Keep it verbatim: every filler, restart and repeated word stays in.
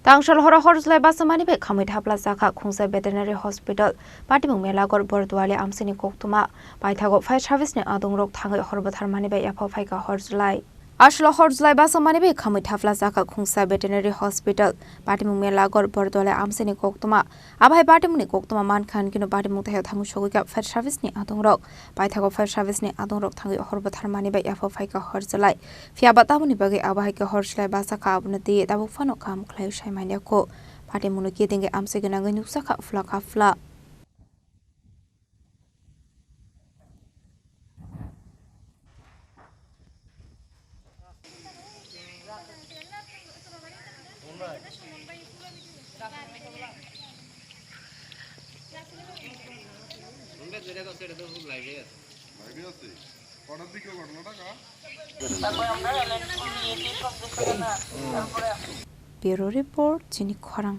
Tangsal horo hor July basa mani bai khamwi thapla chakha khungsa veterinary hospital, patimung Melagor Borduali amsini koktwma. Paithago fire service ni adungrok thangwi hor bwthar mani bai yapha phaikha hor July. Aswlo hor July basa mani bai khamwi thapla chakha khungsa veterinary hospital, patimung Melagor Borduali amsini koktwma. Abo hai patimungni koktwma mankha hinkhe no patimung taiyo thangwi sogwikha fire service ni adungrok. Paithago fire service ni adungrok thangwi hor bwthar mani bai yapha phaikha hor July. Phiya ba tabukni bagwi abo hai khe hor July basa kha, abono twiwi tabuk phano kaham khlaiwi sai manya kho. Patimungno kidingwi amchai gwnangwi nukjakha phla kha phla. Bureau report, chini khorang.